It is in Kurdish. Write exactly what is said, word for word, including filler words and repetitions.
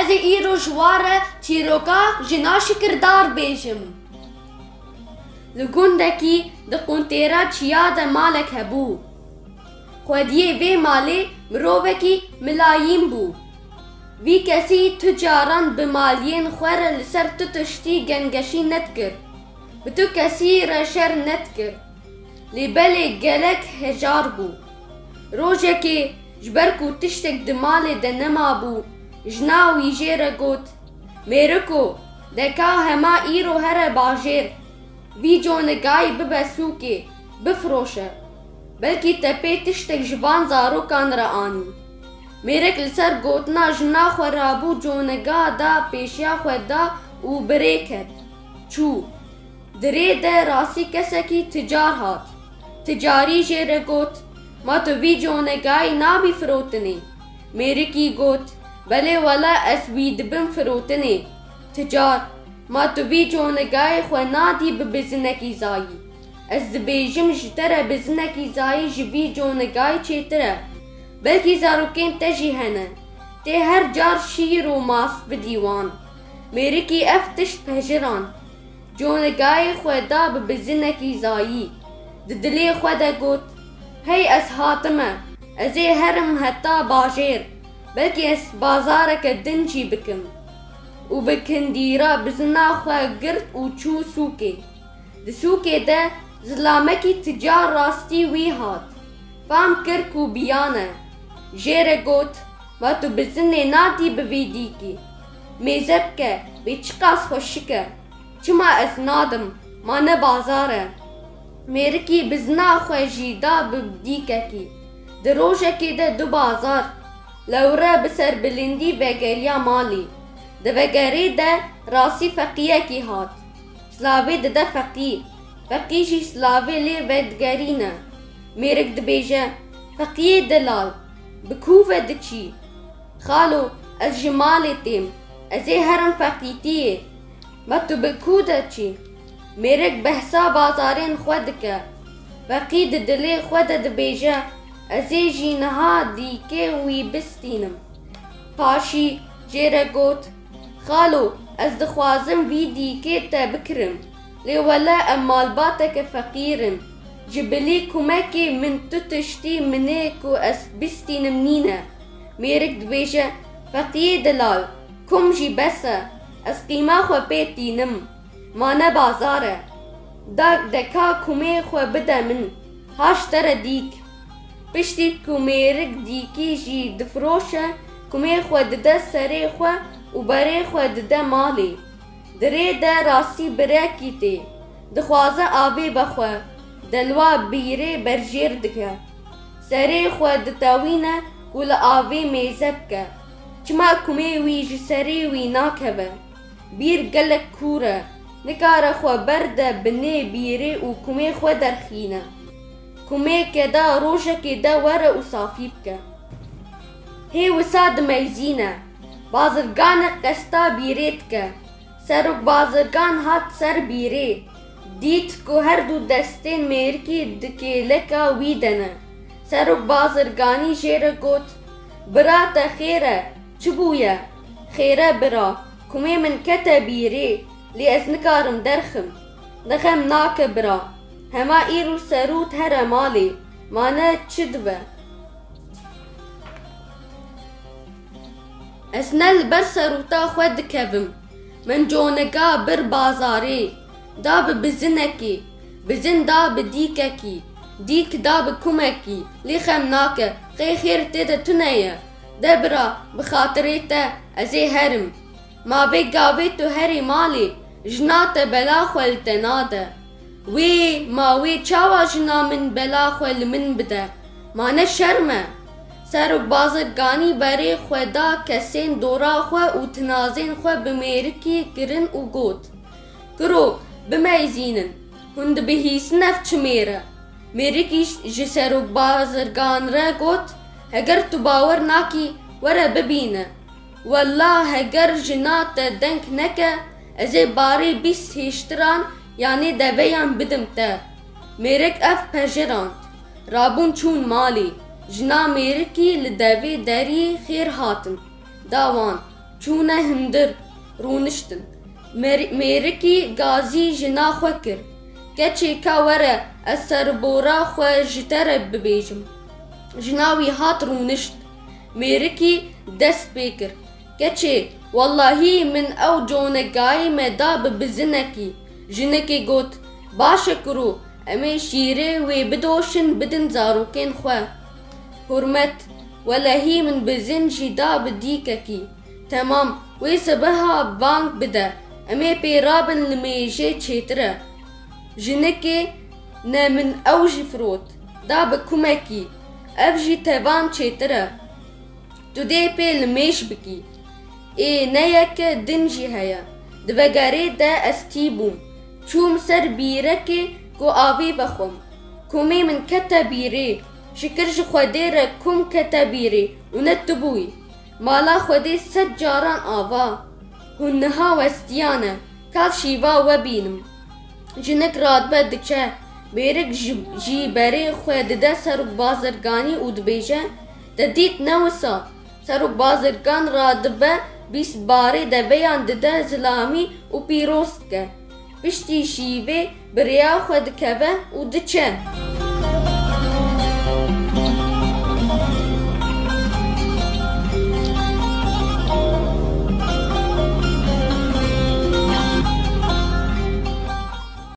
Ez ê îro ji wan re çîroka jina şikirdar bêjim. Li gundekî di quntêra çiya de malek hebû. Xwediyê vê malê mirovekî milayîn bû. Vî kesî tu caran bi maliyên xwe re li ser tu tiştî gengeşî nedikir, bi tu kesî re şer nedikir. Lê belê gelek hejar bû. Rojekê, ji ber ku tiştek di malê de nemabû, jina wî jê re got, Mêriko, de ka hema îro here bajêr, vî conigayî bibe sûkê, bifiroşe. Belkî te pê tiştek ji van zarokan re anî. Mêrik li ser gotina jina xwe rabû, coniga da pêşiya xwe da û bi rê ket. Çû. Di rê de rastî kesekî ticar hat. Ticarî jê re got, Ma tu vî conegayî nabî firotinê? Mêrikî got, Belê wela ez wî dibim firotinê. Ticar, Ma tu vî conegayê xwe nadî bi bizinekî zayî? Ez dibêjim ji te re bizinekî zayî ji vî conegayî çêtir e. Belkî zarokên te jî hene. Tê her car şîr û mast bidî wan. Mêrikî ev tişt pejirand. Conegayê xwe da bi bizinekî zayî. Di dilê xwe de got, Hey ez hatime, ez ê herim heta bajêr, belkî ez bazareke din jî bikim. Û bi kindîra bizina xwe girt û çû sûkê. Di sûkê de zilamekî ticar rastî wî hat. Fam kir ku biyan e. Jê re got, Ma tu bizinê nadî bi vî dîkî? Mêze bike, bê çiqas xweşik e. Çima ez nadim, ma ne bazar e? Mêrikî bizina xwe jî da bi dîkekî. Di rojekê de du bazar, lewre bi serbilindî vegeriya malê. Di vegerê de rastî feqiyekî hat. Silavê dide feqî. Feqî jî silavê lê vedigerîne. Mêrik dibêje, Feqiyê delal, bi ku ve diçî? Xalo, ez ji malê têm. Ez ê herim feqîtiyê. Ma tu bi ku de çî? Mêrik behsa bazarên xwe dike. Feqî di dilê xwe de dibêje, Ez ê jî niha dîkê wî bistînim. Paşî jê re got, Xalo, ez dixwazim vî dîkê te bikirim. Lê wele em malbateke feqîr in. Ji bilî kumekê min tu tiştî min ê ku ez bistînim nîne. Mêrik dibêje, Feqiyê delal, kum jî bes e. Ez qîma xwe pê tînim. Ma ne bazar e. Da deka kumê xwe bide min. Ha ji te re dîk. Piştî ku mêrik dîkî jî difiroşe, kumê xwe dide serê xwe û berê xwe dide malê. Di rê de rastî birekî tê. Dixwaze avê bexwe. Delwa bîrê berjêr dike. Serê xwe ditewîne ku li avê mêze bike. Çima kumê wî ji serê wî nakeve? Bîr gelek kûr e. Nikare xwe berde binê bîrê û kumê xwe derxîne. Kumê keda rojekê de were û safî bike. Hê wisa dimeyzîne. Bazirganek qesta bîrê dike. Serok bazirgan hat ser bîrê. Dît ku her du destên mêrikî di kêleka wî de ne. Serok bazirganî jê re got, Bira te xêr e, çi bûye? Xêr e bira, kumê min kete bîrê, lê ez nikarim derxim. De xem nake bira. Hema îro serût here malê, ma ne çi dibe? Ez ne li ber serûta xwe dikevim. Min conega bir bazarê, da bi bizinekî, bizin da bi dîkekî, dîk da bi kumekî, lê xem nake, qey xêr tê de tune ye. De bira, bi xatirê te, ez ê herim. Ma vê gavê tu herî malê, jina te bela xwe li te nade. Wê, ma wê çawa jina min bela xwe li min bide? Ma ne şerm e? Serok bazirganî berê xwe da kesên dora xwe û tinazên xwe bi mêrikî kirin û got, Kuro, bimeyzînin, hûn dibihîsin ev çi mêr e? Mêrikî ji serok bazirgan re got, Heger tu bawer nakî, were bibîne. Wella heger jina te deng neke, ez ê barê bîst hêştiran yanê deveyan bidim te. Mêrik ev pejirand. Rabûn çûn malê. Jina mêrikî li devê derî xêr hatin. Da wan. Çûne hundir, rûniştin. Mêr-, mêrikî gazî jina xwe kir. Keçê ka were ez serbora xwe ji te re bibêjim. Jina wî hat rûnişt. Mêrikî dest pê kir. Keçê, wellahî min ew conegayî me da bi bizinekî. Jinikê got, baş e kuro, em ê şîrê wê bidoşin bidin zarokên xwe. Hurmet, welehî min bizin jî da bi dîkekî. Temam, wê sibeha bang bide, em ê pê rabin limêjê çêtir e. Jinikê, ne min ew jî firot, da bi kumekî, ev jî tevan çêtir e. Tu dê pê limêj bikî. Ê ne yeke din jî heye. Di vegerê de ez tî bûm. Çûm ser bîrekê ku avê vexwim. Kumê min kete bîrê. Şikir ji Xwedê re kum kete bîrê û ne tu bûyî. Mala Xwedê sed caran ava. Hûn niha westiyane. Ka şîva we bînim. Jinik radibe diçe. Mêrik ji, jî berê xwe dide serok bazirganî û dibêje, te dît ne wisa? Serok bazirgan radibe bîst barê deveyan dide zilamî û pîroz dike. Piştî şîvê bi rêya xwe dikeve û diçe.